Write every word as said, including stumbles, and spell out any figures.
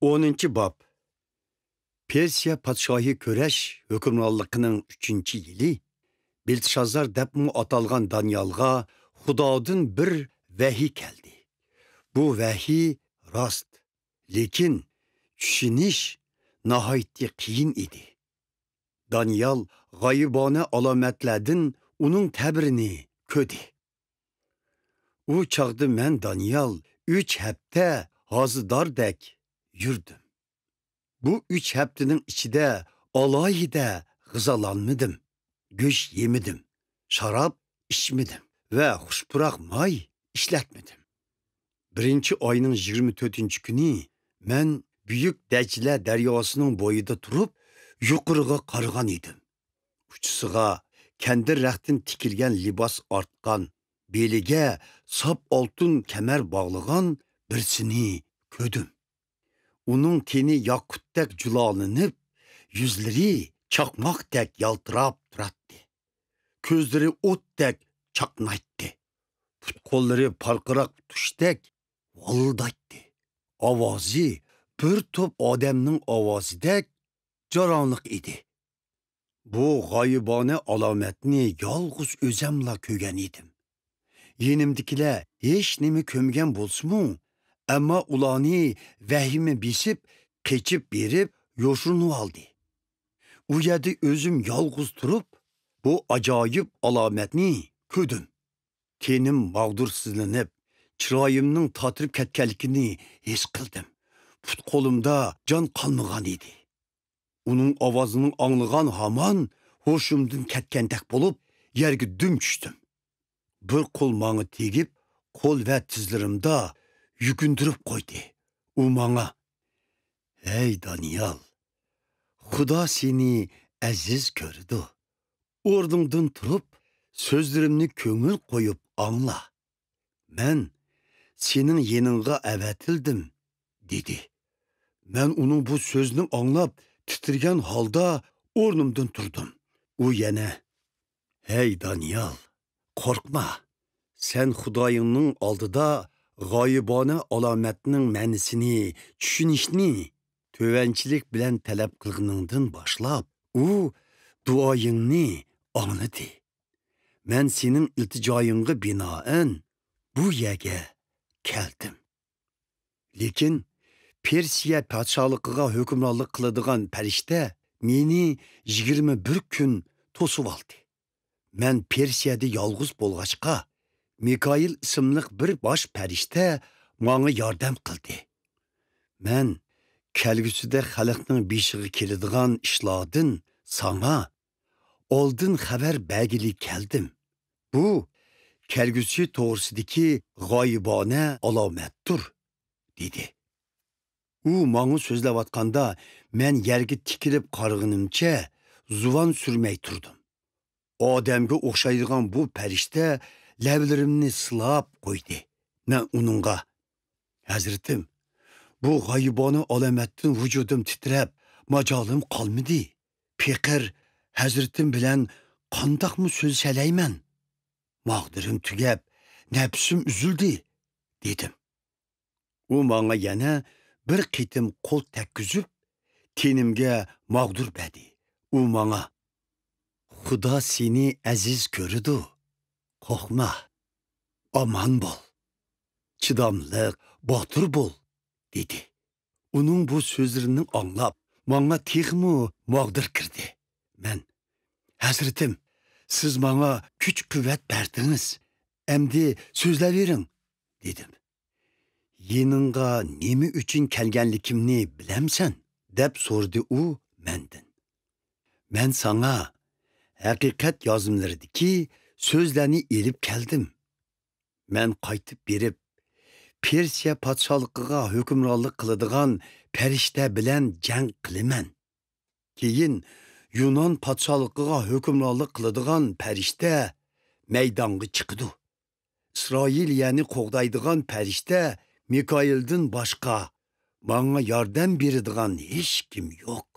ئونىنچى باب. پېرسىيە پادىشاھى كۆرەش ھۆكۈمرانلىقىنىڭ ئۈچىنچى يىلى، بېلتشازار دەپمۇ ئاتالغان دانىيالغا خۇدادىن بىر ۋەھىي كەلدى. بۇ ۋەھىي راست، لېكىن چۈشىنىش ناھايىتى قىيىن ئىدى. دانىيال غايىبانە ئالامەتلەردىن ئۇنىڭ تەبىرىنى كۆردى. ئۇ چاغدا مەن، دانىيال، ئۈچ ھەپتە ھازىداردەك يۈردۈم. بۇ ئۈچ ھەپتىنىڭ ئىچىدە ئالاھىدە غىزالانمىدىم، گۆش يېمىدىم، شاراب ئىچمىدىم ۋە خۇشپۇراق ماي ئىشلەتمىدىم. بىرىنچى ئاينىڭ يىگىرمە تۆتىنچى كۈنى مەن بۈيۈك دەجلە دەرياسىنىڭ بويىدا تۇرۇپ، يۇقىرىغا قارىغان ئىدىم. ئۇچىسىغا كەندىر رەختتىن تىكىلگەن لىباس ئارتقان، بېلىگە ساپ ئالتۇن كەمەر باغلىغان بىرسىنى كۆردۈم. ئۇنىڭ تېنى ياقۇتتەك جۇلالىنىپ، يۈزلىرى چاقماقتەك يالتىراپ تۇراتتى. كۆزلىرى ئوتتەك چاقنايتتى. پۇت-قوللىرى پارقىراق تۇشتەك ۋالىلدايتتى. ئاۋازى بىر توپ ئادەمنىڭ ئاۋازىدەك جاراڭلىق ئىدى. بۇ غايىبانە ئالامەتنى يالغۇز ئۆزەملا كۆرگەن ئىدىم. يېنىمدىكىلەر ھېچنېمە كۆرمىگەن بولسىمۇ، ئەمما ئۇلارنى ۋەھىمە بېسىپ، قېچىپ بېرىپ يوشۇرۇنۇۋالدى. ئۇ يەردە ئۆزۈم يالغۇز تۇرۇپ، بۇ ئاجايىپ ئالامەتنى كۆردۈم. تېنىم ماغدۇرسىزلىنىپ، چىرايىمنىڭ تاتىرىپ كەتكەنلىكىنى ھېس قىلدىم. پۇت-قولۇمدا جان قالمىغان ئىدى. ئۇنىڭ ئاۋازىنى ئاڭلىغان ھامان ھوشۇمدىن كەتكەندەك بولۇپ، يەرگە دۈم چۈشتۈم. بىر قول ماڭا تېگىپ، قول ۋە تىزلىرىمدا يۈگۈندۈرۈپ قويدى. ئۇ ماڭا، «ھەي دانىيال، خۇدا سېنى ئەزىز كۆرىدۇ. ئورنۇڭدىن تۇرۇپ، سۆزلىرىمنى كۆڭۈل قويۇپ ئاڭلا. مەن سېنىڭ يېنىڭغا ئەۋەتىلدىم» دېدى. مەن ئۇنىڭ بۇ سۆزىنى ئاڭلاپ، تىترىگەن ھالدا ئورنۇمدىن تۇردۇم. ئۇ يەنە، «ھەي دانىيال، قورقما. سەن خۇدايىڭنىڭ ئالدىدا غايىبانە ئالامەتنىڭ مەنىسىنى چۈشىنىشنى تۆۋەنچىلىك بىلەن تەلەپ قىلغىنىڭدىن باشلاپ، ئۇ دۇئايىڭنى ئاڭلىدى. مەن سېنىڭ ئىلتىجايىڭغا بىنائەن بۇ يەرگە كەلدىم. لېكىن پېرسىيە پادىشاھلىقىغا ھۆكۈمرانلىق قىلىدىغان پەرىشتە مېنى يىگىرمە بىر كۈن توسۇۋالدى. مەن پېرسىيەدە يالغۇز بولغاچقا، مىكائىل ئىسىملىق بىر باش پەرىشتە ماڭا ياردەم قىلدى. مەن كەلگۈسىدە خەلقنىڭ بېشىغا كېلىدىغان ئىشلاردىن ساڭا ئالدىن خەۋەر بەرگىلى كەلدىم. بۇ كەلگۈسى توغرىسىدىكى غايىبانە ئالامەتتۇر» دېدى. ئۇ ماڭا سۆزلەۋاتقاندا، مەن يەرگە تىكىلىپ قارىغىنىمچە زۇۋان سۈرمەي تۇردۇم. ئادەمگە ئوخشايدىغان بۇ پەرىشتە لەۋلىرىمنى سىلاپ قويدى. مەن ئۇنىڭغا، «ھەزرىتىم، بۇ غايىبانە ئالامەتتىن ۋۇجۇدۇم تىترەپ، ماجالىم قالمىدى. پېقىر ھەزرىتىم بىلەن قانداقمۇ سۆزلىشەلەيمەن؟ ماغدۇرۇم تۈگەپ، نەپسىم ئۈزۈلدى» دېدىم. ئۇ ماڭا يەنە بىر قېتىم قول تەگكۈزۈپ، تېنىمگە ماغدۇر بەردى. ئۇ ماڭا، «خۇدا سېنى ئەزىز كۆرىدۇ. قورقما. ئامان بول. چىداملىق، باتۇر بول» دېدى. ئۇنىڭ بۇ سۆزلىرىنى ئاڭلاپ، ماڭا تېخىمۇ ماغدۇر كىردى. مەن، «ھەزرىتىم، سىز ماڭا كۈچ-قۇۋۋەت بەردىڭىز. ئەمدى سۆزلەۋېرىڭ» دېدىم. «يېنىڭغا نېمە ئۈچۈن كەلگەنلىكىمنى بىلەمسەن؟» دەپ سورىدى ئۇ مەندىن. مەن ساڭا ھەقىقەت يازمىلىرىدىكى سۆزلەرنى ئېلىپ كەلدىم. مەن قايتىپ بېرىپ، پېرسىيە پادىشاھلىقىغا ھۆكۈمرانلىق قىلىدىغان پەرىشتە بىلەن جەڭ قىلىمەن. كېيىن يۇنان پادىشاھلىقىغا ھۆكۈمرانلىق قىلىدىغان پەرىشتە مەيدانغا چىقىدۇ. ئىسرائىلىيەنى قوغدايدىغان پەرىشتە مىكائىلدىن باشقا ماڭا ياردەم بېرىدىغان ھېچكىم يوق.